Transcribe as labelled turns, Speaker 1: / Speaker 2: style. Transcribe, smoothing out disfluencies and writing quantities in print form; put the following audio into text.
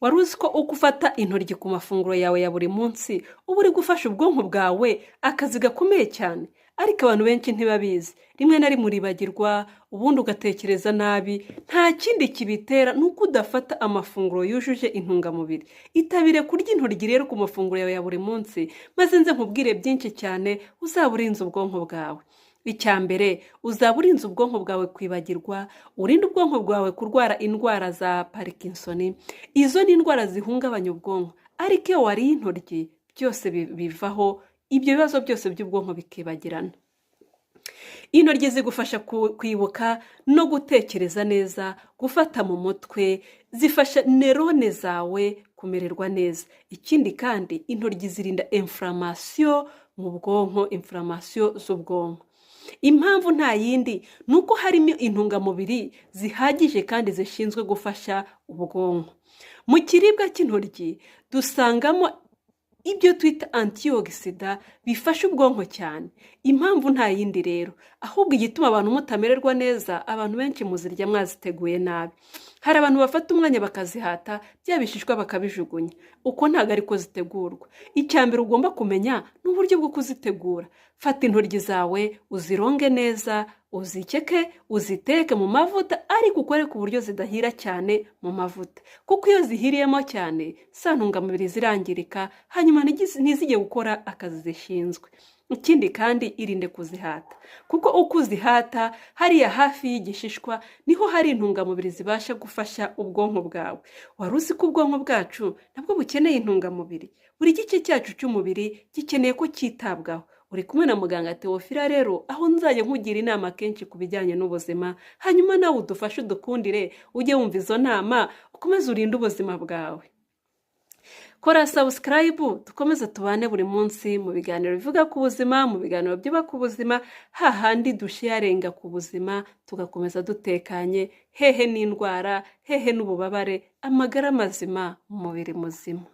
Speaker 1: Wari uzi ko uko ufata intoryi ku mafunguro yawe ya buri munsi uba uri gufasha ubwonko bwawe akazi gakomeye cyane? Ariko abantu benshi ntibabizi. Rimwe na rimwe uribagirwa, ubundi ugatekereza nabi. Nta kindi kibitera, ni uko udafata amafunguro yujuje intungamubiri. Itabire kurya intoryi rero ku mafunguro yawe ya buri munsi, maze nze nkubwire byinshi cyane uzaba urinze ubwonko bwawe. Icya mbere, uzaba urinze ubwonko bwawe kwibagirwa, urinde ubwonko bwawe kurwara indwara za Parkinson. Izo ni indwara zihungabanya ubwonko, ariko iyo wariye intoryi byose bivaho, ibyo bibazo byose by'ubwonko bikibagirana. Intoryi zigufasha kwibuka no gutekereza neza, gufata mu mutwe, zifasha neurones zawe kumererwa neza. Ikindi kandi, intoryi zirinda inflammation mu bwonko, inflammation z'ubwonko. Impamvu nta yindi, ni uko harimo intungamubiri zihagije kandi zishinzwe gufasha ubwonko. Mu kiribwa cy'intoryi dusangamo ibyo twita antioxidants, bifasha ubwonko cyane. Impamvu nta yindi rero, ahubwo igituma abantu mutamererwa neza, abantu benshi muzirya mwaziteguye nabi. Hari abantu bafata umwanya bakazihata, bya bishishwa bakabijugunya. Uko ntabwo ariko zitegurwa. Icya mbere ugomba kumenya ni uburyo bwo kuzitegura. Fata intoryi zawe, uzironge neza, uzikeke, uziteke mu mavuta, ariko ukore ku buryo zidahira cyane mu mavuta, kuko iyo zihiriyemo cyane za ntungamubiri zirangirika, hanyuma ntizijye gukora akazi zishinzwe. Ikindi kandi, irinde kuzihata, kuko uko uzihata, hariya hafi y'igishishwa niho hari intungamubiri zibasha gufasha ubwonko bwawe. Wari uzi ko ubwonko bwacu nabwo bukeneye intungamubiri? Buri gice cyacu cy'umubiri gikeneye ko cyitabwaho. Uri kumwe na muganga Teofila rero, aho nzajya nkugira inama kenshi ku bijyanye n'ubuzima, hanyuma nawe udufashe, udukundire, ujye wumva izo nama, ukomeze urinde ubuzima bwawe. Kora subscribe, dukomeze tubane buri munsi mu biganiro bivuga ku buzima, mu biganiro byubaka ubuzima, hahandi dusharinga ku buzima, tugakomeza dutekanye. Hehe n'indwara, hehe n'ububabare, amagara mazima, umubiri muzima.